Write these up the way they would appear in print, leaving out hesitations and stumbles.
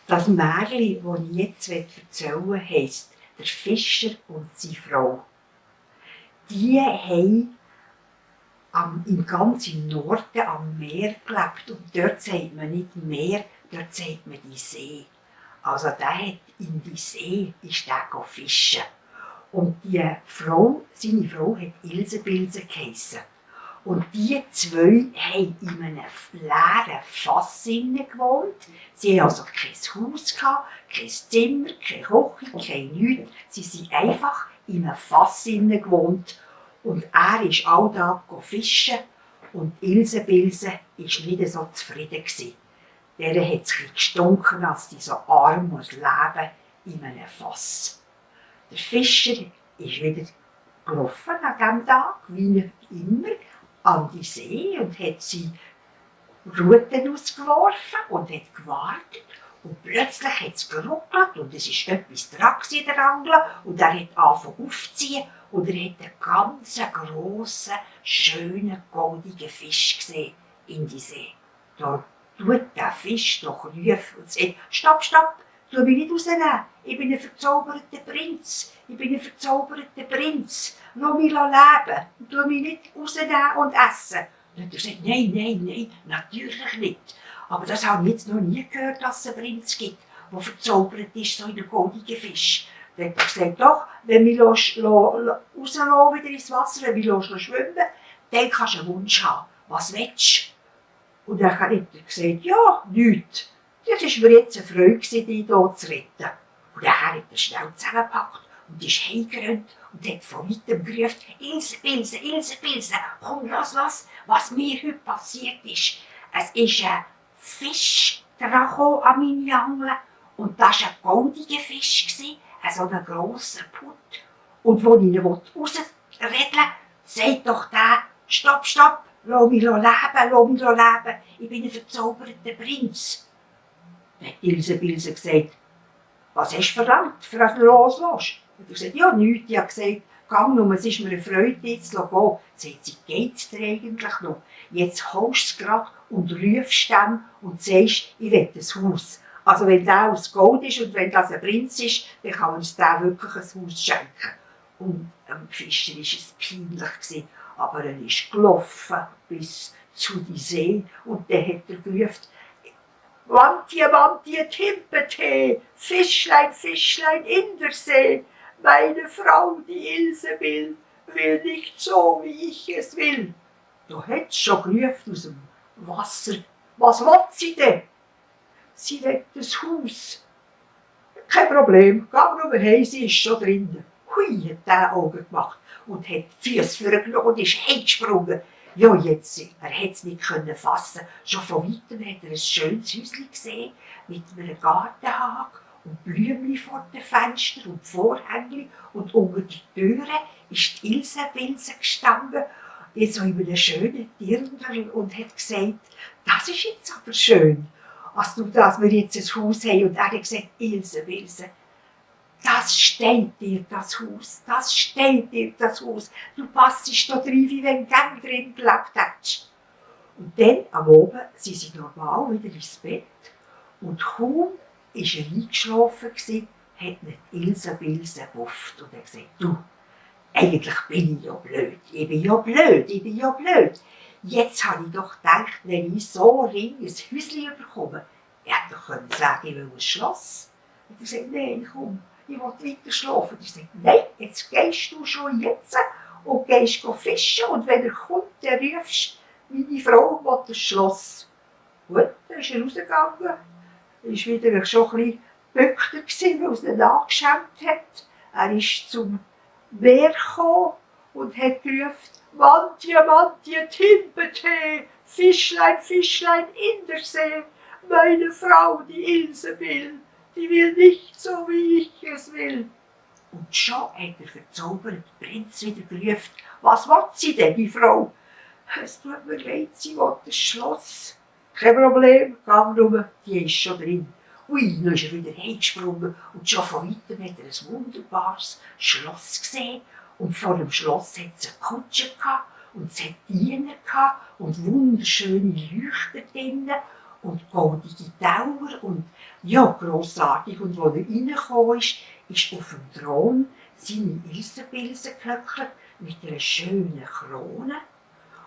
Das Märchen, das ich jetzt erzählen will, heisst «Der Fischer und seine Frau». Die haben im ganzen Norden am Meer gelebt. Und dort sagt man nicht Meer, dort sagt man die See. Also der hat in die See ist der fischen. Und die Frau, seine Frau hat Ilse-Bilse geheissen. Und die zwei haben in einem leeren Fass gewohnt. Sie hatten also kein Haus, kein Zimmer, keine Küche, kein nichts. Sie sind einfach in einem Fass gewohnt. Und er ist alltag fischen und Ilse-Bilse war nicht so zufrieden. Der hat es gestunken, als die so arm muss leben in einem Fass. Der Fischer ist wieder gelaufen an diesem Tag, wie immer, an die See und hat seine Ruten ausgeworfen und hat gewartet. Und plötzlich hat es geruckelt und es war etwas dran in der Angel und er hat angefangen aufzuziehen und er hat einen ganz grossen, schönen, goldigen Fisch gesehen in die See. Da tut der Fisch doch rufen und sagt: «Stopp, stopp, tu mich nicht rausnehmen, ich bin ein verzauberter Prinz, ich bin ein verzauberter Prinz, lass mich leben, tu mich nicht rausnehmen und essen.» Und er sagt: «Nein, nein, nein, natürlich nicht. Aber das habe ich jetzt noch nie gehört, dass es einen Prinz gibt, der verzaubert ist, so in einen goldigen Fisch.» Dann hat er gesagt: «Doch, wenn du mich rauslassen wieder ins Wasser, wenn du mich schwimmen lässt, dann kannst du einen Wunsch haben. Was willst du?» Und dann hat er gesagt: «Ja, nichts. Das war mir jetzt eine Freude, dich hier zu retten.» Und dann hat er schnell zusammengepackt und ist heimgerannt und hat von weitem gerufen: «Ilse-Bilse, Ilse-Bilse, komm, lass, was mir heute passiert ist. Es ist ein Fisch dran an meine Angel und das war ein goldiger Fisch, so ein grosser Put. Und als ich ihn rausredeln will, sagt doch der: ‹Stopp, stopp, lass mich leben, ich bin ein verzauberter Prinz.›» Dann hat Ilse-Bilse gesagt: «Was hast du verlangt, für dass du loslässt?» Und er gesagt: «Ja, nichts, ich habe gesagt, gang nur, es ist mir eine Freude, dich zu gehen.» Sagt sie: «Geht's dir eigentlich noch? Jetzt holst du es gerade und rufst dann und sagst, ich will ein Haus. Also wenn der aus Gold ist und wenn das ein Prinz ist, dann kann uns der wirklich ein Haus schenken.» Und dem Fischer war es peinlich, aber er ist gelaufen bis zu die See und dann hat er gerufen: «Wandje, Wandje, Timpete, Fischlein, Fischlein in der See, meine Frau, die Ilse will nicht so, wie ich es will.» Da hat es schon gerufen aus dem Wasser: «Was will sie denn?» «Sie will das Haus.» «Kein Problem, geh nur heim, sie ist schon drinnen.» Hui, hat der Augen gemacht und hat die Füße vorgenommen und ist heimgesprungen. Ja, jetzt, er konnte es nicht fassen. Schon von weitem hat er ein schönes Häuschen gesehen, mit einem Gartenhag und Blümchen vor den Fenstern und Vorhängen. Und unter den Türen ist die Ilse-Bilse gestanden, so in einem schönen Dirndl, und hat gesagt: «Das ist jetzt aber schön, dass wir jetzt ein Haus haben.» Und er hat gesagt: «Ilse-Bilse, das steht dir, das Haus, das steht dir, das Haus. Du passest da drin, wie wenn du gern drin gelebt hättest.» Und dann am Abend sind sie normal wieder ins Bett und kaum war er eingeschlafen, hat ihn Ilse-Bilse gewufft und hat gesagt: «Du, eigentlich bin ich ja blöd, ich bin ja blöd. Jetzt habe ich doch gedacht, wenn ich so ring ein Häuschen bekomme, ich hätte doch sagen, ich will ein Schloss.» Und er sagt: «Nein, komm, ich will weiter schlafen.» Und er sagt: «Nein, jetzt gehst du schon jetzt und gehst fischen und wenn er kommt, dann rufst du, meine Frau will das Schloss.» Gut, dann ist er rausgegangen. Er war wieder schon ein bisschen gebückter, weil er es nicht angeschämt hat. Er ist zum Meer gekommen und hat gerufen: «Wandje, Wandje, Timpete, Fischlein, Fischlein in der See, meine Frau, die Ilse will nicht so, wie ich es will.» Und schon hat der verzauberte Prinz wieder gerufen: «Was will sie denn, die Frau?» «Es tut mir leid, sie will das Schloss.» «Kein Problem, gang nur, die ist schon drin.» Ui, dann ist er wieder heimgesprungen und schon von weitem hat er ein wunderbares Schloss gesehen. Und vor dem Schloss hat es eine Kutsche gehabt und es hat Diener gehabt und wunderschöne Leuchter drinnen. und goldige Tauer und ja, grossartig. Und als er reingekommen ist auf dem Thron seine Ilsenbilsen gehöckelt mit einer schönen Krone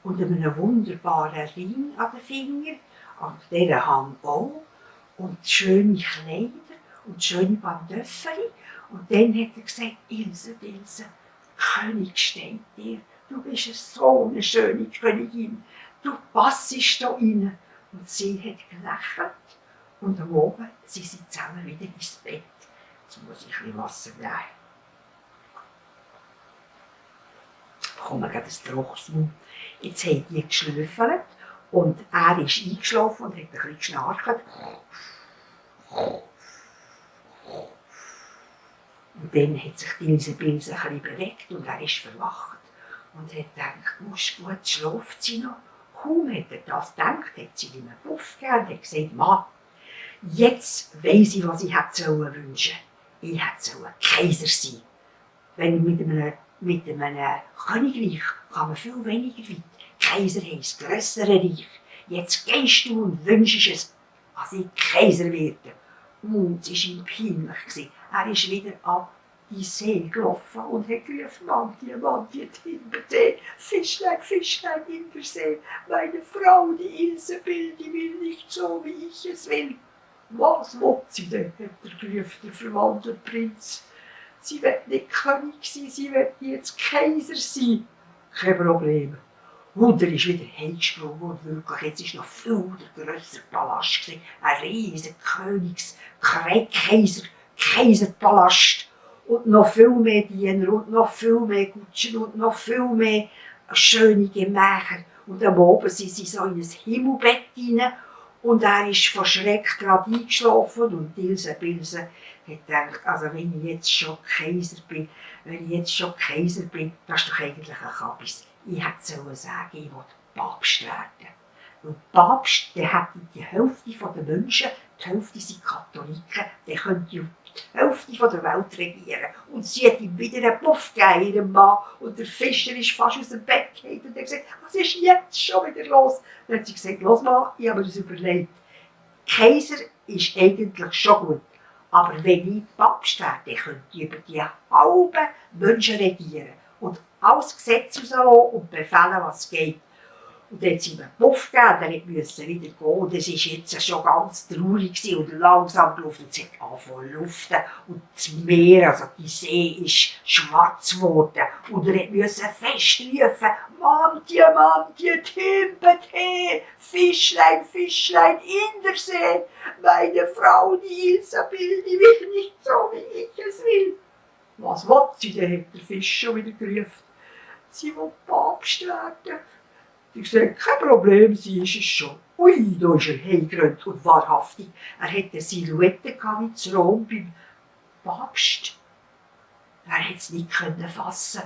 und einem wunderbaren Ring an den Fingern, an dieser Hand auch, und schöne Kleider und schöne Pantöffel. Und dann hat er gesagt, Ilse, König steht dir, du bist so eine schöne Königin, du passest da rein. Und sie hat gelächelt und am Abend sind sie zusammen wieder ins Bett. Jetzt muss ich ein bisschen Wasser nehmen. Kommen wir gerade ein trockenes Mund. Jetzt haben die geschlüffelt und er ist eingeschlafen und hat ein bisschen geschnarcht. Und dann hat sich die Ilse ein bisschen bewegt und er ist verwacht und hat gedacht, musst gut, schläft sie noch? Kaum hat er das gedacht, hat sie ihm einen Puff gegeben und hat gesagt, Mann, jetzt weiss ich, was ich hätte wünschen sollen. Ich hätte Kaiser sein. Wenn mit einem Königreich kann man viel weniger weit. Kaiser heisst grössere Reich. Jetzt gehst du und wünschst es, dass ich Kaiser werde. Und es war ihm peinlich. Er ist wieder ab die See gelaufen und hat gerufen, Mantie, Timbertee, Fischlein in der See. Meine Frau, die Ilsebill, die will nicht so, wie ich es will. Was will sie denn, hat er gerufen, der verwandte Prinz. Sie will nicht König sein, sie will jetzt Kaiser sein. Kein Problem. Und er ist wieder heimgesprungen und wirklich, jetzt war noch viel der grössere Palast gewesen. Ein riesiger Kaiserpalast. Und noch viel mehr Diener und noch viel mehr Kutschen und noch viel mehr schöne Gemächer. Und am Abend sind sie so in ein Himmelbett hinein und er ist vor Schreck gerade eingeschlafen und Ilse Bilse hat gedacht, also wenn ich jetzt schon Kaiser bin, das ist doch eigentlich ein Kabis. Ich hätte sagen, ich will Papst werden. Und Papst, der hätte die Hälfte der Menschen, die Hälfte sind Katholiken, der könnte die Hälfte der Welt regieren. Und sie hat ihm wieder einen Puff gegeben, ihrem Mann. Und der Fischer ist fast aus dem Bett gefallen und hat gesagt, was ist jetzt schon wieder los? Dann hat sie gesagt, los mal, ich habe mir das überlegt. Kaiser ist eigentlich schon gut. Aber wenn ich Papst wäre, dann könnte ich über die halben Menschen regieren. Und alles Gesetz rauslassen und befehlen, was geht. Und dann hat sie ihm einen Puff gegeben, dann musste er wieder gehen. Und es war jetzt schon ganz traurig und langsam gelaufen. Und es hat angefangen zu luften. Und das Meer, also die See, ist schwarz geworden. Und er musste fest rufen, Mantie, Timbertee, Fischlein in der See. Meine Frau, die Ilsebill, die will nicht so, wie ich es will. Was will sie denn, hat der Fisch schon wieder gerufen. Sie will Papst werden. Ich sage, kein Problem, sie ist es schon. Ui, da ist er heimgerannt und wahrhaftig. Er hatte eine Silhouette wie zu Rom beim Papst. Er konnte es nicht fassen.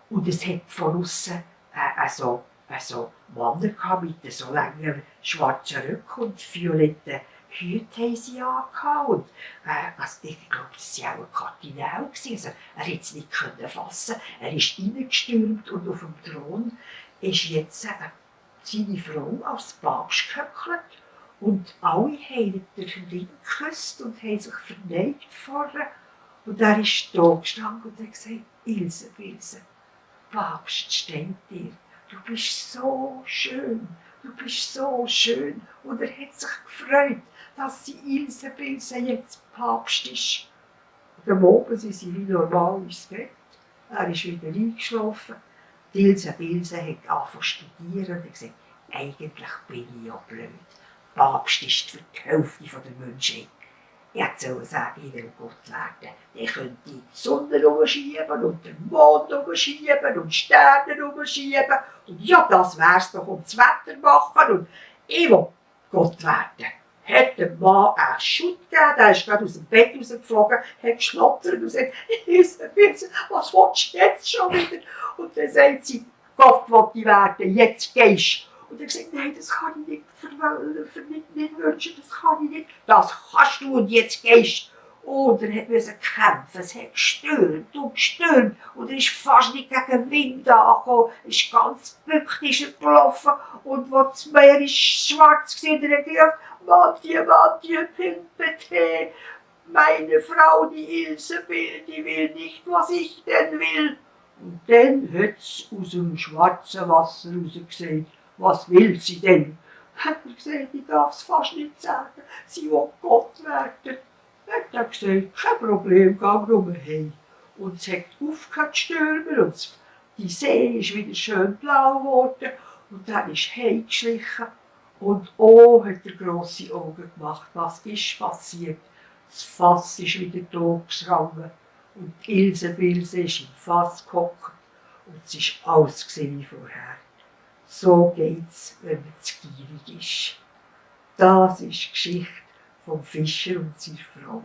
Und es hat von außen so Männer mit so langen schwarzen Röcken und violetten Hüte haben sie angehabt. Und ich glaube, das war auch ein Kardinal. Also, er konnte es nicht fassen. Er ist reingestürmt und auf dem Thron ist jetzt seine Frau als Papst gehöckelt. Und alle haben den Ring geküsst und haben sich verneigt vorne. Und er ist da gestanden und hat gesagt, Ilse, Papst steht dir. Du bist so schön. Und er hat sich gefreut, dass sie Ilse jetzt Papst ist. Und am Abend sind sie wie normal ins Bett. Er ist wieder eingeschlafen. Die Ilse hat angefangen zu studieren und hat gesagt, eigentlich bin ich ja blöd. Papst ist für die Hälfte der Menschheit. Ich hätte sagen, ich will Gott werden. Ich könnte die Sonne umschieben und den Mond umschieben und Sterne umschieben. Und ja, das wär's doch, um das Wetter machen. Und ich will Gott werden. Hat dem Mann einen Schutt gegeben, der ist gerade aus dem Bett rausgeflogen, hat geschlottert und gesagt, Ilse, was willst du jetzt schon wieder? Und dann sagt sie, Gott will ich werden, jetzt gehst du. Und er hat gesagt, nein, das kann ich nicht wünschen, das kann ich nicht. Das kannst du und jetzt gehst du. Und er musste kämpfen, es hat gestürmt. Und er ist fast nicht gegen den Wind angekommen. Er ist ganz bückt gelaufen. Und als das Meer ist schwarz war, und er hat gesagt, Matje, Pimpete, meine Frau, die Ilsebill, die will nicht, was ich denn will. Und dann hat's aus dem schwarzen Wasser rausgesehen, was will sie denn? Hat er gesagt, ich darf's fast nicht sagen, sie will Gott werden. Hat er gesagt, kein Problem, geh nur heim. Und es hat aufgehört zu stürmen und die See ist wieder schön blau geworden. Und dann ist er heimgeschlichen. Und oh, hat er grosse Augen gemacht. Was ist passiert? Das Fass ist wieder totgeschrangen. Und Ilse Bilse ist im Fass gehockt. Und es ist alles wie vorher. So geht's, wenn man zu gierig ist. Das ist die Geschichte vom Fischer und seiner Frau.